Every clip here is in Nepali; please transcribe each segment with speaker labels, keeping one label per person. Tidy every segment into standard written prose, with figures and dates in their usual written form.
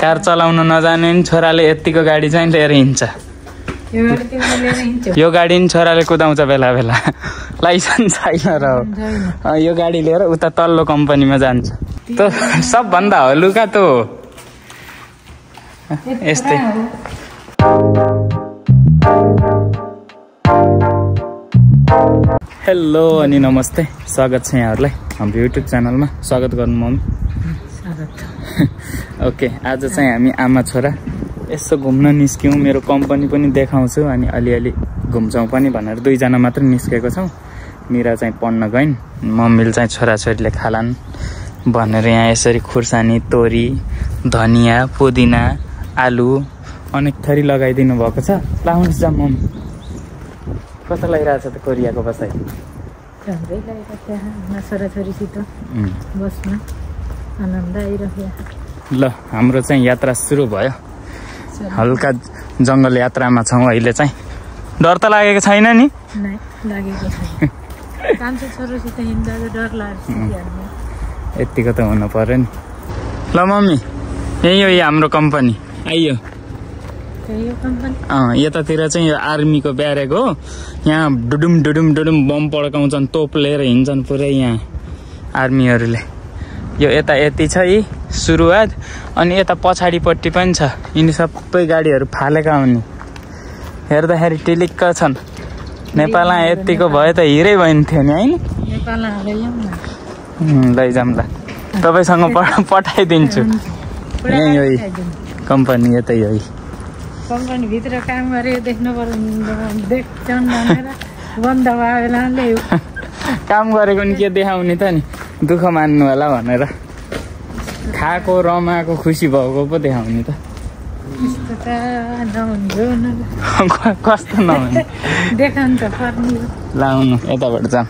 Speaker 1: कार चलाउन नजाने नि छोराले यतिको गाडी चाहिँ लिएर हिँड्छ। यो गाडी नि छोराले कुदाउँछ बेला बेला, लाइसेन्स छैन र यो गाडी लिएर उता तल्लो कम्पनीमा जान्छ। त सबभन्दा हलुका त यस्तै। हेलो अनि नमस्ते, स्वागत छ यहाँहरूलाई हाम्रो युट्युब च्यानलमा। स्वागत गर्नु मम्मी। ओके, आज चाहिँ हामी आमा छोरा यसो घुम्न निस्क्यौँ। मेरो कम्पनी पनि देखाउँछु अनि अलिअलि घुम्छौँ पनि भनेर दुईजना मात्र निस्केको छौँ। मिरा चाहिँ पढ्न गइन्, मम्मीले चाहिँ छोराछोरीले खालान् भनेर यहाँ यसरी खुर्सानी, तोरी, धनियाँ, पुदिना, आलु अनेक थरी लगाइदिनु भएको छ। लाउनुहोस् जा मम्मी। कस्तो लागिरहेछ त कोरियाको बसाइ?
Speaker 2: राम्रै लागिरहेको छ, छोराछोरीसित बस्न आनन्द आइरहेको।
Speaker 1: ल, हाम्रो चाहिँ यात्रा सुरु भयो। हल्का जङ्गल यात्रामा छौँ अहिले चाहिँ। डर त लागेको छैन नि?
Speaker 2: लागेको छैन। कान्छो छोरोसित हिँड्दा डर लाग्छ।
Speaker 1: यतिको त हुनु पर्यो नि। ल मम्मी, यही हो हाम्रो कम्पनी। आइयो। यतातिर चाहिँ यो आर्मीको ब्यारेक हो। यहाँ डुडुम डुडुम डुडुम बम पड्काउँछन्, तोप लिएर हिँड्छन् पुरै यहाँ आर्मीहरूले। यो यता यति छ यी सुरुवात, अनि यता पछाडिपट्टि पनि छ। यिनी सबै गाडीहरू फालेका हुन्, हेर्दाखेरि टिलिक्क छन्। नेपालमा यतिको भए त हिरै भइन्थ्यो नि होइन? लैजाऊँ ल, तपाईँसँग पठाइदिन्छु। यहीँ हो कम्पनी, यतै हो।
Speaker 2: कम्पनी भित्र काम गरेर देख्नु पर्यो, देख्छन् भनेर बन्द भयो बेलाले
Speaker 1: काम गरेको नि के देखाउने त नि, दुःख मान्नु होला भनेर। खाएको रमाएको खुसी भएको पो देखाउने त। कस्तो नहुने
Speaker 2: देखाउनु त पर्ने।
Speaker 1: लाउनु यताबाट जाऊँ।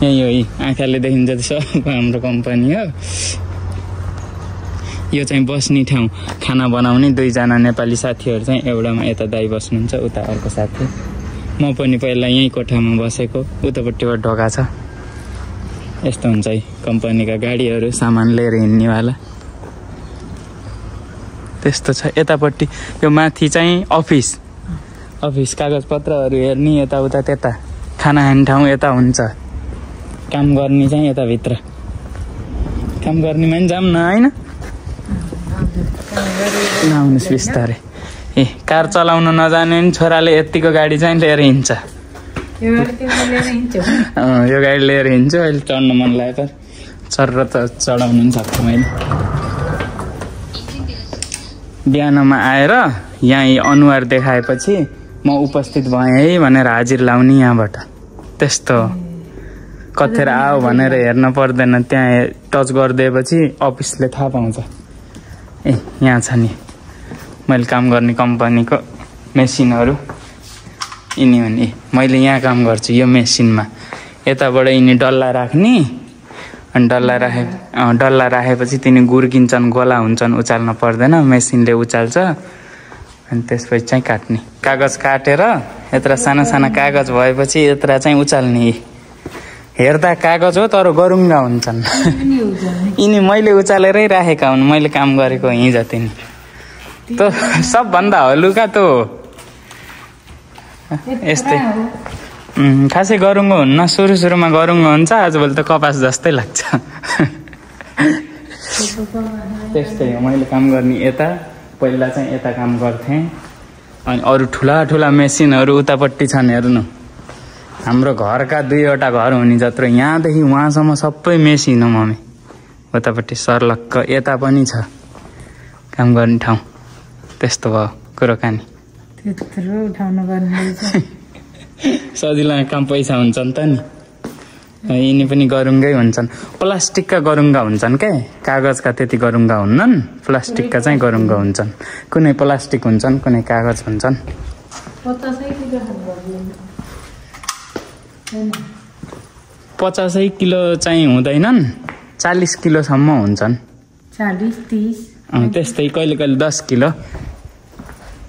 Speaker 1: यही हो, आँखाले देखिन्छ सबको हाम्रो कम्पनी हो। यो चाहिँ बस्ने ठाउँ, खाना बनाउने दुईजना नेपाली साथीहरू चाहिँ एउटामा यता दाइ बस्नुहुन्छ, उता अर्को साथी। म पनि पहिला यहीँ कोठामा बसेको, उतापट्टिबाट ढोका छ। यस्तो हुन्छ है कम्पनीका गाडीहरू, सामान लिएर हिँड्नेवाला। त्यस्तो छ। यतापट्टि यो माथि चाहिँ अफिस कागजपत्रहरू हेर्ने, यताउता त्यता। खाना खाने ठाउँ यता हुन्छ, काम गर्ने चाहिँ यताभित्र। काम गर्नेमा पनि जाऊँ न होइन? आउनुहोस् बिस्तारै। ए, कार चलाउन नजाने नि छोराले यतिको गाडी चाहिँ लिएर हिँड्छ। यो गाडी लिएर हिँड्छु। अहिले चढ्न मन लाग्यो त, चढ्र त चढाउनु पनि सक्छु मैले। बिहानमा आएर यहाँ अनुहार देखाएपछि म उपस्थित भएँ है भनेर हाजिर लाउने यहाँबाट। त्यस्तो कथेर आऊ भनेर हेर्न पर्दैन, त्यहाँ टच गरिदिएपछि अफिसले थाहा पाउँछ। ए, यहाँ छ नि मैले काम गर्ने कम्पनीको मेसिनहरू। यिनी हो नि, मैले यहाँ काम गर्छु यो मेसिनमा। यताबाट यिनी डल्ला राख्ने, अनि डल्ला राखेपछि तिनी गुर्किन्छन्, गोला हुन्छन्, उचाल्न पर्दैन, मेसिनले उचाल्छ। अनि त्यसपछि चाहिँ काट्ने, कागज काटेर यत्र साना साना कागज भएपछि यत्र चाहिँ उचाल्ने। हेर्दा कागज हो तर गरुङ्गा हुन्छन्। यिनी मैले उचालेरै राखेका हुन्, मैले काम गरेको हिजो तिनी। त सबभन्दा हलुका त यस्तै। खासै गरुङ्गो हुन्न, सुरुमा गरुङ्गो हुन्छ, आजभोलि त कपास जस्तै लाग्छ। त्यस्तै हो। मैले काम गर्ने यता, पहिला चाहिँ यता काम गर्थेँ। अनि अरू ठुला ठुला मेसिनहरू उतापट्टि छन्, हेर्नु। हाम्रो घरका दुईवटा घर हुने जत्रो, यहाँदेखि उहाँसम्म सबै मेसिन हो मम्मी। उतापट्टि सर्लक्क यता पनि छ काम गर्ने ठाउँ। त्यस्तो भयो कुरोकानी। सजिलो काम, पैसा हुन्छ नि त नि। यिनी पनि गरुङ्गै हुन्छन्, प्लास्टिकका गरुङ्गा हुन्छन् क्या, कागजका त्यति गरुङ्गा हुन्नन्। प्लास्टिकका चाहिँ गरुङ्गा हुन्छन्, कुनै प्लास्टिक हुन्छन्, कुनै कागज हुन्छन्। 50 किलो चाहिँ हुँदैनन्, 40 किलोसम्म हुन्छन्।
Speaker 2: 40-30
Speaker 1: त्यस्तै, कहिले कहिले 10 किलो।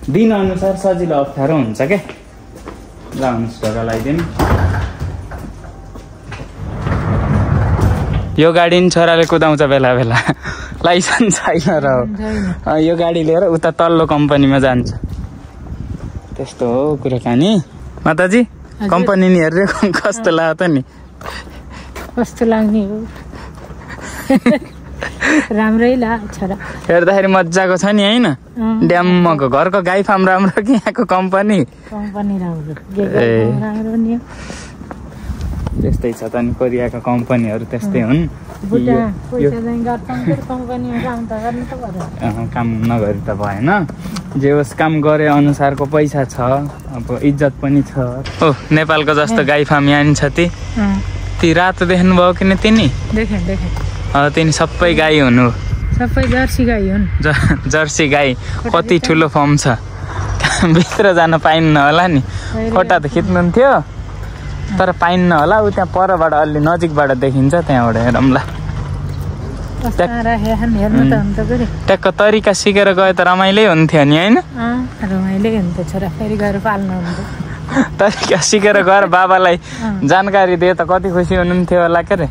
Speaker 1: दिन अनुसार सजिलो अप्ठ्यारो हुन्छ क्या। लाउनुहोस् ढोका लगाइदिनु। यो गाडी नि छोराले कुदाउँछ बेला बेला लाइसेन्स छैन र यो गाडी लिएर उता तल्लो कम्पनीमा जान्छ त्यस्तो हो कुराकानी माताजी कम्पनी नि हेरेर कस्तो लाग्यो त नि
Speaker 2: कस्तो लाग्ने हो राम्रै लाग्छ छोरा
Speaker 1: हेर्दाखेरि मजाको छ नि होइन ड्यामको घरको गाई फार्म राम्रो कि यहाँको कम्पनी
Speaker 2: राम्रो नि
Speaker 1: त्यस्तै छ त नि कोरियाका कम्पनीहरू त्यस्तै हुन् काम नगरी त भएन जे होस् काम गरे अनुसारको पैसा छ अब इज्जत पनि छ हो नेपालको जस्तो गाई फार्म यहाँ नि छ ती रातो देख्नुभयो कि नि तिनी तिनी सबै गाई हुनु
Speaker 2: सबै जर्सी गाई हुन्
Speaker 1: जर्सी गाई कति ठुलो फर्म छ भित्र जान पाइन्न होला नि फोटा त खिच्नुहुन्थ्यो तर पाइन्न होला ऊ त्यहाँ परबाट अलि नजिकबाट देखिन्छ त्यहाँबाट हेरौँला ट्याक्क तरिका सिकेर गए त रमाइलै हुन्थ्यो नि होइन
Speaker 2: रमाइलै हुन्थ्यो छोरा फेरि गएर पाल्नु हुन्थ्यो
Speaker 1: तरिका सिकेर गएर बाबालाई जानकारी दिए त कति खुसी हुनुहुन्थ्यो होला के अरे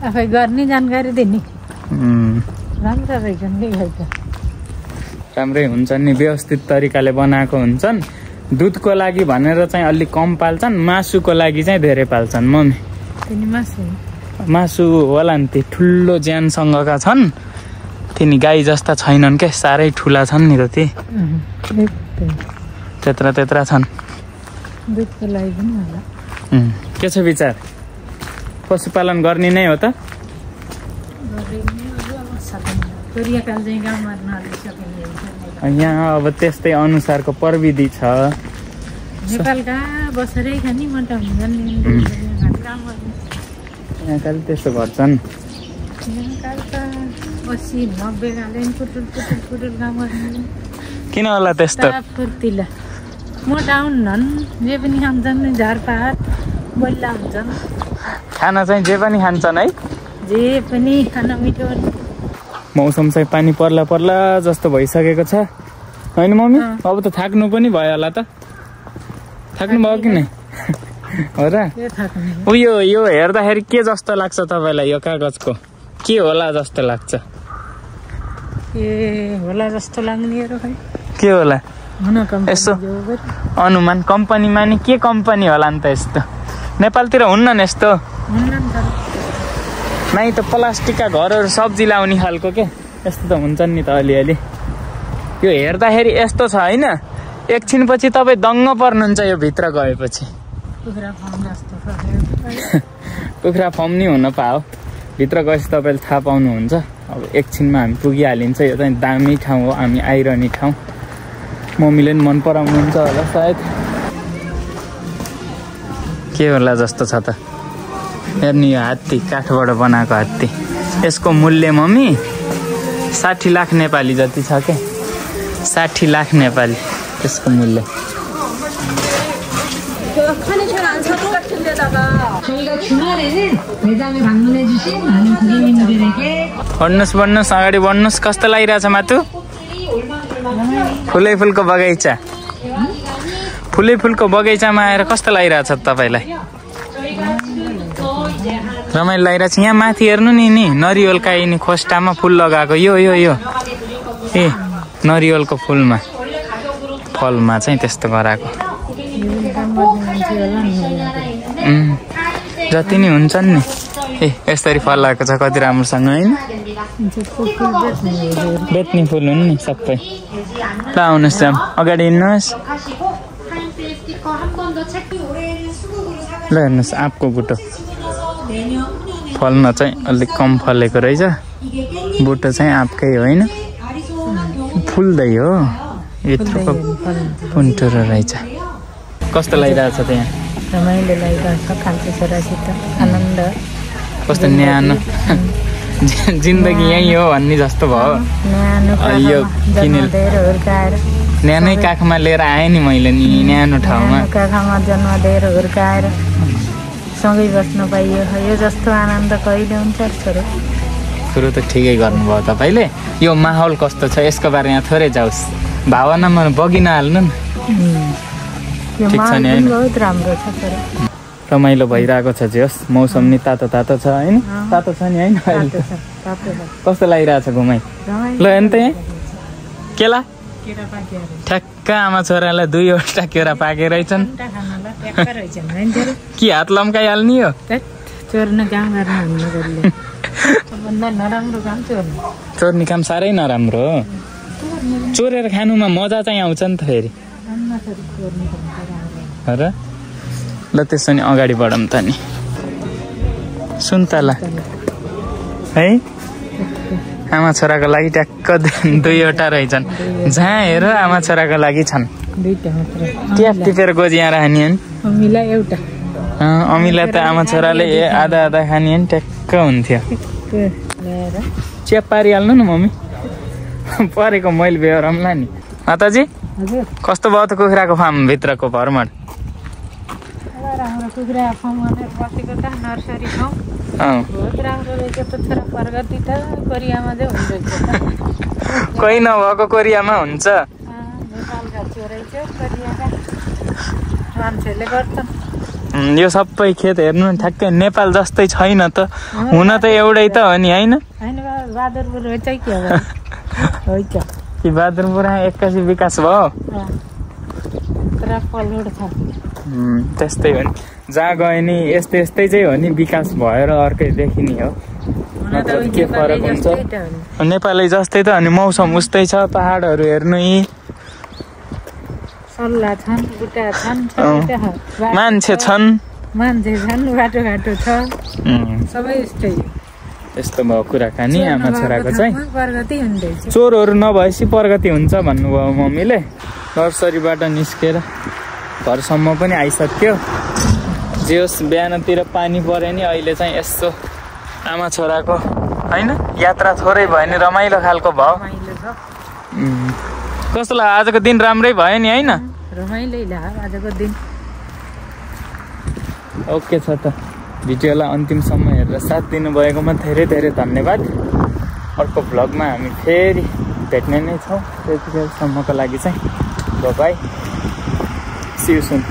Speaker 2: आफै गर्ने जानकारी दिने राम्रो रहेछ नि
Speaker 1: राम्रै हुन्छ नि व्यवस्थित तरिकाले बनाएको हुन्छन् दुधको लागि भनेर चाहिँ अलिक कम पाल्छन् मासुको लागि चाहिँ धेरै पाल्छन् मम्मी मासु होला नि ती ठुलो ज्यानसँगका छन् तिनी गाई जस्ता छैनन् क्या साह्रै ठुला छन् नि त ती त्यत्रा छन्
Speaker 2: दुधको लागि पनि होला
Speaker 1: के छ विचार पशुपालन गर्ने नै हो त यहाँ अब त्यस्तै अनुसारको प्रविधि छ
Speaker 2: नेपालका बसेरै खाने मटा हुन्छन्
Speaker 1: यहाँकाले त्यस्तो गर्छन् किन होला त्यस्तो
Speaker 2: मोटा हुन्छन् जे पनि खान्छन् झारपात बल्ला हुन्छन्
Speaker 1: खाना चाहिँ जे पनि खान्छन् है
Speaker 2: जे पनि खाना मिठो
Speaker 1: मौसम चाहिँ पानी पर्ला जस्तो भइसकेको छ होइन मम्मी अब त थाक्नु पनि भयो होला त थाक्नु भयो कि नै हो र उयो यो हेर्दाखेरि के जस्तो लाग्छ तपाईँलाई यो कागजको के होला जस्तो लाग्छ
Speaker 2: होला जस्तो लाग्ने
Speaker 1: के होला यसो अनुमान कम्पनीमा नि के कम्पनी होला नि त यस्तो नेपालतिर हुन्न नि यस्तो नै त प्लास्टिकका घरहरू सब्जी लाउने खालको के यस्तो त हुन्छन् नि त अलिअलि यो हेर्दाखेरि यस्तो छ होइन एकछिनपछि तपाईँ दङ्ग पर्नुहुन्छ यो भित्र गएपछि कुखुरा फर्म नि हुन पाओ भित्र गएपछि तपाईँले थाहा पाउनुहुन्छ अब एकछिनमा हामी पुगिहालिन्छ यो चाहिँ दामी ठाउँ हो हामी आइरहने ठाउँ मम्मीले पनि मन पराउनुहुन्छ होला सायद के होला जस्तो छ त हेर्नु यो हात्ती काठबाट बनाएको हात्ती यसको मूल्य मम्मी 60 लाख नेपाली जति छ क्या 60 लाख नेपाली यसको मूल्य बढ्नुहोस् अगाडि बढ्नुहोस् कस्तो लागिरहेछ मातु फुलै फुलको बगैँचा फुलको बगैँचामा आएर कस्तो लागिरहेछ तपाईँलाई रमाइलो लागिरहेछ यहाँ माथि हेर्नु नि नरिवलका यिनी खोस्टामा फुल लगाएको यो ए नरिवलको फलमा चाहिँ त्यस्तो गराएको जति नि हुन्छन् नि यसरी फल लगाएको छ कति राम्रोसँग होइन बेच्ने फुल हुन् नि सबै ल आउनुहोस् अगाडि हिँड्नुहोस् ल हेर्नुहोस् आँपको बुटो फल्न चाहिँ अलिक कम फलेको रहेछ बुटो चाहिँ आँपकै होइन फुल्दै हो यत्रोको पुन्टुरो रहेछ कस्तो लागिरहेछ त यहाँ
Speaker 2: रमाइलो लागिरहेछ खालको छोरासित आनन्द
Speaker 1: कस्तो न्यानो जिन्दगी यही हो भन्ने जस्तो भयो यो न्यानै काखमा लिएर आएँ नि मैले नि न्यानो ठाउँमा
Speaker 2: काखमा जन्म दिएर हुर्काएर सँगै बस्न पाइयो यो जस्तो आनन्द कहिले हुन्छ छोरो
Speaker 1: कुरो त ठिकै गर्नुभयो तपाईँले यो माहौल कस्तो छ यसको बारेमा थोरै जाओस् भावनामा बगिन हाल्नु नि
Speaker 2: यो माहौल बहुत राम्रो छ छोरो
Speaker 1: रमाइलो भइरहेको छ जे होस् मौसम नि तातो तातो छ होइन तातो छ नि होइन अहिले कस्तो लागिरहेछ घुमाइ ल हेर्नु त यहाँ केला ठ्याक्क आमा छोरालाई 2वटा केरा पाके रहेछन् कि हात लम्काइहाल्ने हो चोर्ने काम साह्रै नराम्रो हो चोरेर खानुमा मजा चाहिँ आउँछ नि त फेरि र ल त्यसो नि अगाडि बढौँ त नि सुन्तला है आमा छोराको लागि ट्याक्क 2वटा रहेछन् जहाँ हेर आमा छोराको लागि छन् ट्याप टिपेर गोजिया राख्ने अमिलाई त आमा छोराले आधा आधा खाने नि ट्याक्क हुन्थ्यो च्याप पारिहाल्नु न मम्मी परेको मैले बेहोरमला नि माताजी कस्तो भयो त कुखुराको फार्म भित्रको भरमण
Speaker 2: कुखुरा फार्म बसेको त नर्सरी ठाउँ बहुत राम्रो रहेछ त छोरा प्रगति त कोरियामा चाहिँ हुन्छ
Speaker 1: कोही नभएको कोरियामा हुन्छ
Speaker 2: नेपालका रहेछ कोरियाका मान्छेहरूले गर्छन्
Speaker 1: यो सबै खेत हेर्नु ठ्याक्कै नेपाल जस्तै छैन त हुन त एउटै त हो नि होइन
Speaker 2: बहादुरपुर हो चाहिँ के हो
Speaker 1: कि बहादुरपुर 81 विकास भयो त्यस्तै हो नि जहाँ गए नि यस्तै यस्तै चाहिँ हो नि विकास भएर अर्कै देखिने हो के फरक हुन्छ नेपालै जस्तै त अनि मौसम उस्तै छ पहाडहरू हेर्नु यी मान्छे छन्
Speaker 2: बाटो घाटो छ सबै यस्तै
Speaker 1: यस्तो भयो कुराकानी आमा छोराको चाहिँ चोरहरू नभएपछि प्रगति हुन्छ भन्नुभयो मम्मीले नर्सरीबाट निस्केर घरसम्म पनि आइसक्यो जे होस् बिहानतिर पानी परे नि अहिले चाहिँ यसो आमा छोराको होइन यात्रा थोरै भयो नि रमाइलो खालको भयो कस्तो लाग्यो आजको दिन राम्रै भयो नि होइन
Speaker 2: रमाइलो आजको दिन
Speaker 1: ओके छ त भिडियोलाई अन्तिमसम्म हेरेर साथ दिनुभएकोमा धेरै धेरै धन्यवाद अर्को भ्लगमा हामी फेरि भेट्ने नै छौँ त्यतिखेरसम्मको लागि चाहिँ बाई सी यू सुन